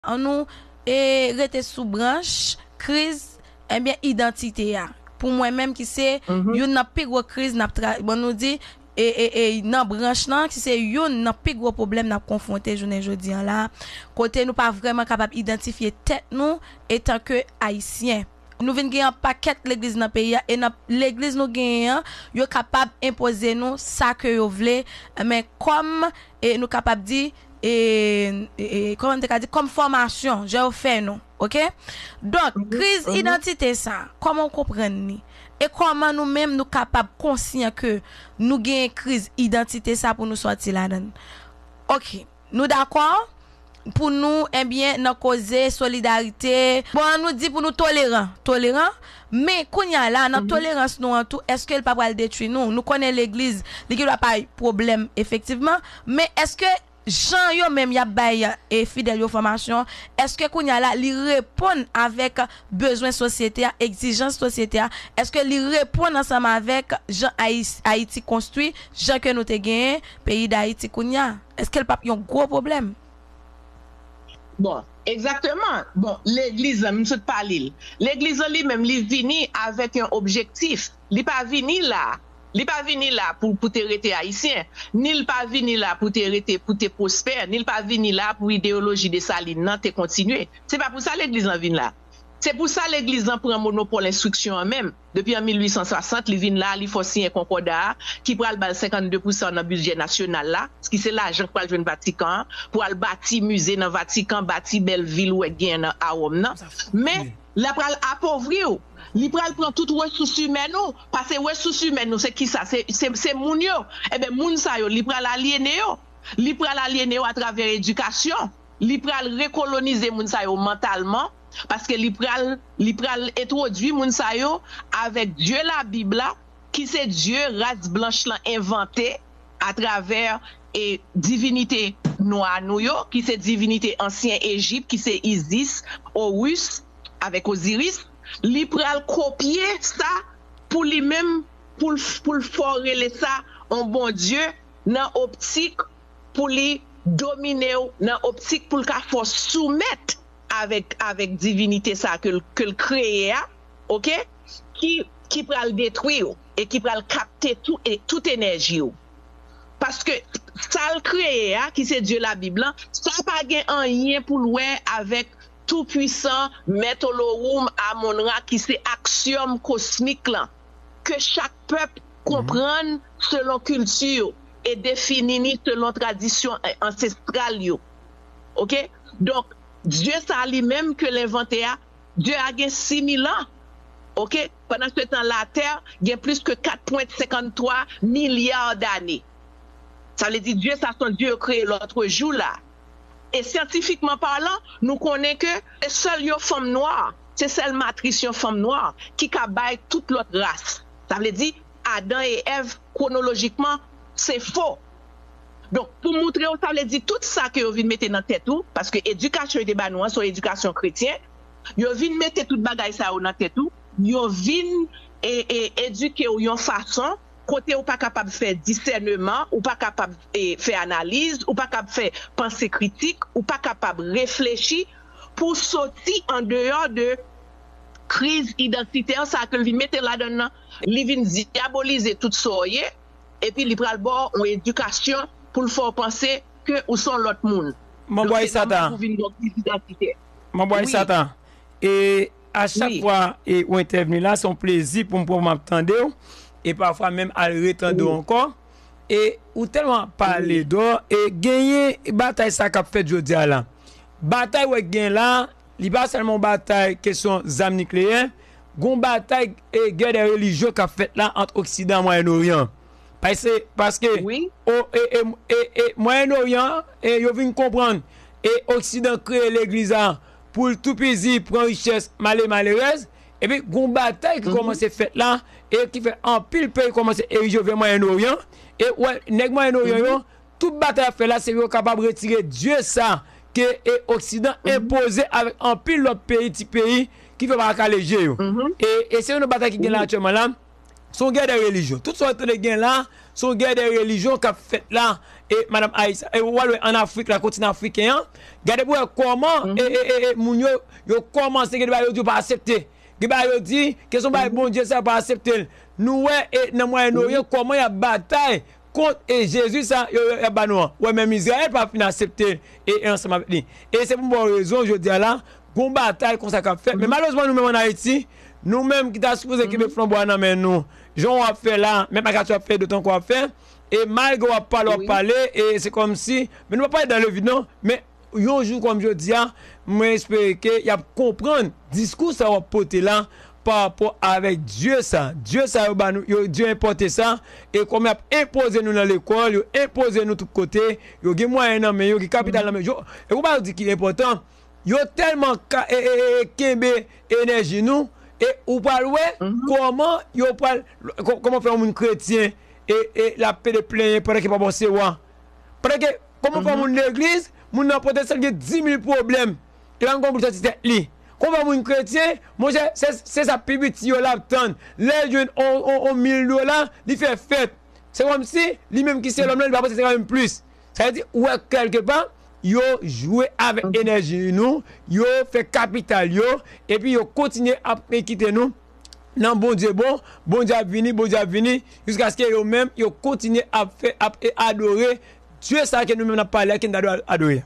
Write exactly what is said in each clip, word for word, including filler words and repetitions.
An nou e, rete sou branch kriz, ebyen, idantite a. Pou mwen menm ki se youn nan pi gwo kriz n ap tra, bon, nou di, e, e, e, nan branch lan, ki se youn nan pi gwo pwoblèm n ap konfwonte jounen jodi an la, kote nou pa vrèman kapab idantifye tèt nou etanke Ayisyen. Nou vin gen yon pakèt legliz nan peyi a, e nan legliz nou genyen an, yo kapab enpoze nou sa ke yo vle, men kòm, e, nou kapab di, e, e, e, kòman m te ka di, kòm fòmasyon, jan yo fè nou, oke? Donk, kriz idantite sa, kòman w konprann li? E kòman nou menm nou kapab konsyan ke nou genyen kriz idantite sa pou nou sòti ladan l? Oke, nou dakò? Pou nou, ebyen, nan koze solidarite. Bon, an nou di pou nou toleran. Toleran. Men, kounye a la, nan tolerans nou an tou, èske l pa pral detwi nou? Nou konnen legliz, li gen dwa pa pwoblèm, efektivman. Men, èske jan yo menm y ap bay e fidèl yo fòmasyon, èske kounye a la, li reponn avèk bezwen sosyete a, egzijans sosyete a? Èske li reponn ansanm avèk jan Ayis-, Ayiti konstwi, jan ke nou te genyen peyi Dayiti kounye a? Èske l p ap yon gwo pwoblèm? Bon, egzakteman. Bon, legliz lan, m sot pale l. Legliz lan li menm, li vini avèk yon objektif. Li pa vini la. Li pa vini la pou, pou te rete ayisyen. Ni l pa vini la pou te rete, pou te pwospè. Ni l pa vini la pou ideyoloji Desalin nan te kontinye. Se pa pou sa legliz lan vin la. Se pou sa legliz lan pran monopòl enstriksyon an menm. Depi an mil uit san swasant, li vin la, li fè w siyen konkòda a, ki pral ba l senkannde pousan nan bidjè nasyonal la, ki se lajan k pral jwenn Vatikan an, pou al bati mize nan Vatikan, bati bèl vil ou wè k genyen nan, a Wòm nan. Men, l a pral apovri w. Li pral pran tout resous imèn ou, paske resous imèn nou, se kisa? Se, se, se moun yo. Ebyen, moun sa yo, li pral alyene yo. Li pral alyene yo atravè edikasyon. Li pral rekolonize moun sa yo mantalman, paske li pral, li pral entwodui moun sa yo avèk Dye Labib la, ki se Dye ras blanch lan envante atravè e divinite nwa nou yo, ki se divinite ansyen Ejip, ki se Isis, Horus, avèk Osiris. Li pral kopye sa pou li menm, pou l, pou l fè w rele sa yon bondye nan optik pou li domine w, nan optik pou l ka fè w soumèt avèk, avèk divinite sa ke l, ke l kreye a, oke? Ki, ki pral detwi w e ki pral kapte tou, e tout enèji w. Paske sa l kreye a, ki se Dye Labib lan, sa pa gen anyen pou l wè avèk Toupwisan, Mèt Olowoum, Amon Ra, ki se aksiyòm kosmik lan, ke chak pèp konprann selon kilti yo e defini ni selon tradisyon, eh, ansestral yo. Oke? Donk, Dye sa li menm ke l envante a, Dye a gen sis mil an. Oke? Pandan se tan, Latè gen plis ke kat pwen senkanntwa milya dane. Sa vle di, Dye sa se yon Dye yo kreye lòt jou la. E syantifikman palan, nou konnen ke se sèl yon fanm nwa, se sèl matris yon fanm nwa ki ka bay tout lòt ras. Sa vle di, Adan e Èv, kwonolojikman, se fo. Donk, pou moutre w, sa vle di tout sa ke yo vin mete nan tèt ou, paske edikasyon yo te ba nou an, se yon edikasyon kretyen, yo vin mete tout bagay sa yo nan tèt ou, yo vin e, e, edike w yon fason kote ou pa kapab fè disèneman, ou pa kapab e, fè analiz, ou pa kapab fè panse kritik, ou pa kapab reflechi pou soti andeyò de kriz idantitè sa ke l vin mete ladann nan. Li vin dyabolize tout sa w ye, epi li pral ba w yon edikasyon pou l fè w panse ke ou se yon lòt moun. Donk, se nòmal pou vin gen yon kriz idantitè. Manbway Satan. E a chak fwa e, ou entèvni la, se yon plezi pou m pran m ap tande w. E pafwa menm al retande w ankò. E ou tèlman pale dò, e genyen batay sa k ap fèt jodi a la. Batay w wè k gen la, li pa sèlman yon batay kesyon zam nikleyè, gon batay e gè dè relijyon k ap fèt la ant Oksidan e Mwayen Oryan. Paske, paske o, e, e, e, e, Mwayen Oryan, e, yo vin konprann, e Oksidan kreye legliz la pou l toupizi pran richès male malerèz, epi gon batay ki kòmanse fèt la, e ki fè anpil peyi kòmanse erije vè Mwayen Oryan, e wè, nèg Mwayen Oryan yo, tout batay y ap fè la, se yo kapab retire Dye sa ke e Oksidan enpoze avèk anpil lòt peyi, ti peyi, ki fè pa ka leje yo. E, e se youn nan batay ki gen la aktyèlman la, se yon gè de relijyon. Tout sa w tande gen la, Se yon gè de relijyon k ap fèt la, e madanm Ayisyen, e w al wè ann Afrik la, kontinan afriken an, gade pou wè kòman e, e, e, e, moun yo, yo kòmanse gen de bagay yo di yo pa aksepte. Gen bagay yo di, kesyon bagay Bondye sa yo pa aksepte l. Nou wè e, nan Mwayen Oryan kòman y ap batay kont e Jezi sa yo, yo, y ap ba nou an. Ou wè menm Izrayèl pa fin aksepte l e, e ansanm avèk li. E se pou m ba w rezon jodi a la, gon batay konsa k ap fèt. Men malerezman nou menm ann Ayiti, nou menm ki ta sipoze kenbe flanbo a nan men nou, jan w ap fè la, Mèt Makati ap fè, Dotan Kwa ap fè, e malgre w ap pale, w ap pale, e se kòmsi, men nou pa pale dan levid non, men yon jou kòm jodi a, mwen espere ke y ap konprann diskou sa w ap pote la pa rapò avèk Dye sa. Dye sa yo ba nou, yo, Dye enpòte sa, e kòm y ap enpoze nou nan lekòl, yo enpoze nou tout kote, yo gen mwayen nan men yo, gen kapital nan men yo, e ou pa di ki enpòtan, yo tèlman ka, e, e, e, kenbe enèji nou, e ou pral wè kòman yo pral, kò- kòman fè yon moun kretyen e, e l ap pede plenyen pandan ke pa bon se wa. Pandan ke, kòman fè yon moun legliz, moun nan pwotestan gen dimil pwoblèm, e pa gen konprann sòti tèt li. Kòman fè yon moun kretyen, monchè, se, se sa pi piti yo l ap tann. Lè l jwenn on, on, on mil dola, li fè fèt. Se kòmsi li menm ki se lòm nan, li pa panse se ka menm plis. Sa vle di, ou wè kèlkepa, yo jwe avèk enèji nou, yo fè kapital yo, epi yo kontinye ap kite nou nan Bondye bon, Bondye ap vini, Bondye ap vini, jiskaske yo menm, yo kontinye ap fè, ap adore Dye sa ke nou menm n ap pale a, ke n ta dwe adore.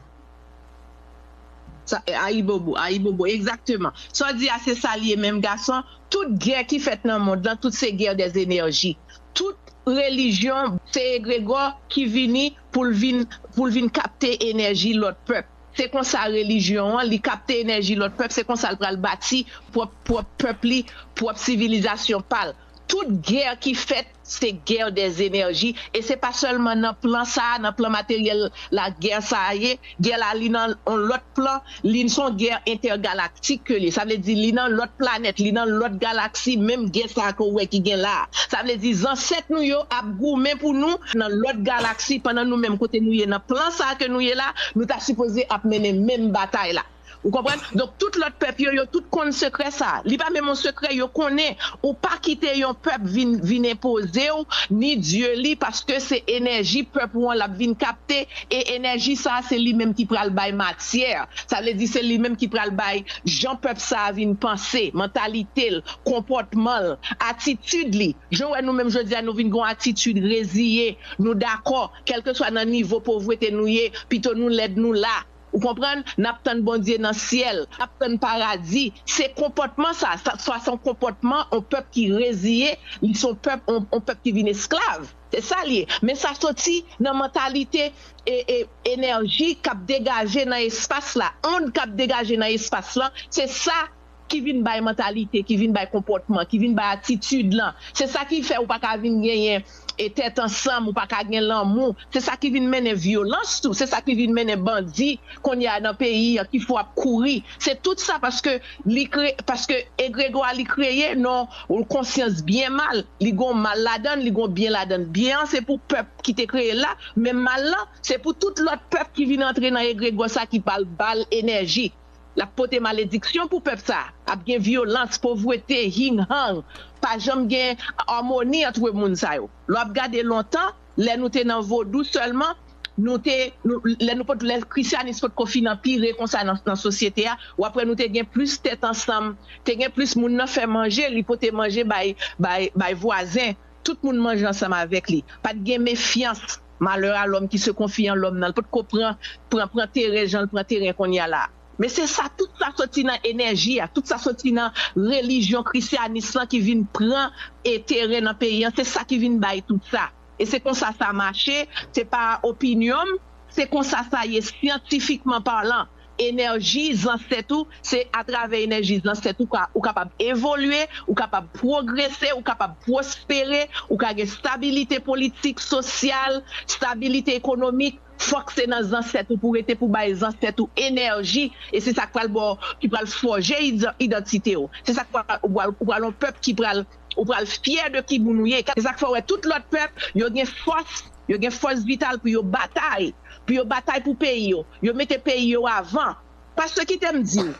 Sa, ayibobo, ayibobo, egzakteman. Sa w di a, se sa l ye menm, gason. Tout gè ki fèt nan mond lan, tout se gè dèz enèji. Tout relijyon, se egregò ki vini pou l vin, pou l vin kapte enèji lòt pèp. Se konsa relijyon an, li kapte enèji lòt pèp, se konsa l pral bati pwòp, pwòp pèp li, pwòp sivilizasyon pa l. Tout gè ki fèt, se gè dèz enèji, e se pa sèlman nan plan sa a, nan plan materyèl la gè sa a ye, gè la li nan yon lòt plan, li se yon gè entègalaktik ke li ye. Sa vle di li nan lòt planèt, li nan lòt galaksi, menm gè sa a ke w wè ki gen la a. Sa vle di zansèt nou yo ap goumen pou nou nan lòt galaksi, pandan nou menm kote nou ye nan plan sa a ke nou ye la, nou ta sipoze ap mennen menm batay la. Ou konprann? Donk, tout lòt pèp yo, yo tout konn sekrè sa a. Li pa menm yon sekrè, yo konnen ou pa kite yon pèp vin, vin enpoze w, ni dye li, paske se enèji pèp ou an l ap vin kapte, e enèji sa a, se li menm ki pral bay matyè. Sa vle di, se li menm ki pral bay jan pèp sa a vin panse, mantalite l, konpòtman l, atitid li. Jan w wè nou menm jodi a, nou vin gen yon atitid reziye, nou dakò, kèlkeswa nan nivo povrete nou ye, pito nou lèd, nou la. Ou konprann? N ap tann Bondye nan syèl, n ap tann paradi. Se konpòtman sa, sa, sa se yon konpòtman yon pèp ki reziye, li se yon pèp, yon, yon pèp ki vin esklav. Se sa l ye. Men sa soti nan mantalite e, e enèji k ap degaje nan espas la, ond k ap degaje nan espas lan, se sa ki vin bay mantalite, ki vin bay konpòtman, ki vin bay atitid lan. Se sa ki fè ou pa ka vin genyen e tèt ansanm, ou pa ka gen lanmou. Se sa ki vin mennen vyolans tou, se sa ki vin mennen bandi kounye a nan peyi an ki fè w ap kouri. Se tout sa paske li kre, paske egregwa li kreye nan yon konsyans byen mal. Li gon mal ladann, li gon byen ladann. Byen an se pou pèp ki te kreye l la, men mal lan se pou tout lòt pèp ki vin antre nan egregwa sa ki pral ba l enèji. L ap pote malediksyon pou pèp sa a. Ap gen vyolans, povrete, hing-hang. Pa janm gen amoni antre moun sa yo. Lè w ap gade lontan, lè nou te nan vodou sèlman, nou te, nou, lè nou pot, lè krisyanis potko fin anpire konsa nan, nan sosyete a, w ap wè nou te gen plis tèt ansanm, te gen plis moun nan fè manje, li pote manje bay, bay, bay vwazen. Tout moun manje ansanm avèk li. Pa t gen mefyans. Malheur à l'homme qui se confie en l'homme nan. L potko pran, pran, pran teren jan l pran teren kounye a la. Men se sa, tout sa soti nan enèji a, tout sa soti nan relijyon krisyanis lan ki vin pran e teren nan peyi an, se sa ki vin bay tout sa. E se konsa sa mache, se pa opinyon m, se konsa sa ye syantifikman palan. Enèji zansèt ou, se atravè enèji zansèt ou ka, ou kapab evolye, ou kapab pwogrese, ou kapab pwospere, ou ka gen stabilite politik, sosyal, stabilite ekonomik. Fòk se nan zansèt ou pou rete, pou bay zansèt ou enèji. E se sa k pral ba w, ki pral fòje id- idantite w. Se sa k pral, ou pral, ou pral yon pèp ki pral, ou pral fyè de ki moun ou ye. Se sa k fè w wè tout lòt pèp, yo gen fòs, yo gen fòs vital pou yo batay, pou yo batay pou peyi yo. Yo mete peyi yo avan. Paske kite m di w,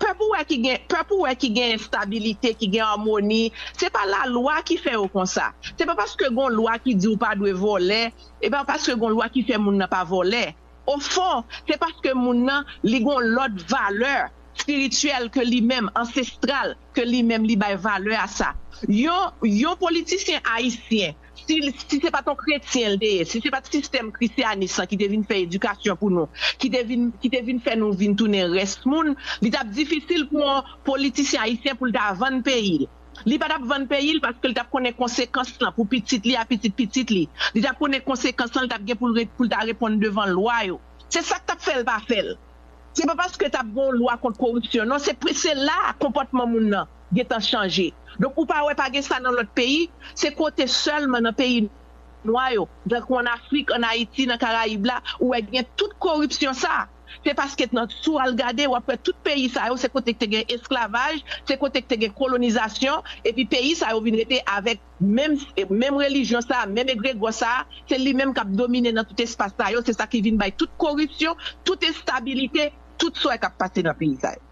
Pèp ou wè ki gen pèp ou wè ki gen estabilite, ki gen amoni, se pa lalwa ki fè yo konsa. Se pa paske gon lwa ki di ou pa dwe vòlè, e pa paske gon lwa ki fè moun nan pa vòlè. Ofon, se paske moun nan li gon lòt valè espirityèl ke li menm, ansestral ke li menm li bay valè a sa. Yon yon politisyen ayisyen, si, si se pa t yon kretyen l te ye, si se pa t sistèm krisyanis lan ki te vin fè edikasyon pou nou, ki te vin, ki te vin fè nou vin tounen rès moun, li t ap difisil pou yon politisyen ayisyen pou l ta vann peyi l. Li pa t ap vann peyi l paske li t ap konnen konsekans lan pou pitit li a pitit pitit li. Li t ap konnen konsekans lan, li t ap gen pou l re- pou l ta reponn devan lwa yo. Se sa k t ap fè l pa fè l. Se pa paske t ap gen yon lwa kont koripsyon. Non, se se la konpòtman moun nan gentan chanje. Donk ou pa wè pa gen sa nan lòt peyi, se kote sèlman nan peyi nwa yo, tankou ann Afrik, ann Ayiti, nan Karayib la, ou wè gen tout koripsyon sa. Se paske nan si w al gade, w ap wè tout peyi sa yo, se kote k te gen esklavaj, se kote k te gen kolonizasyon, epi peyi sa yo vin rete avèk menm menm relijyon sa, menm egregò sa, se li menm k ap domine nan tout espas sa yo, se sa ki vin bay tout koripsyon, tout estabilite, tout sa k ap pase nan peyi sa yo.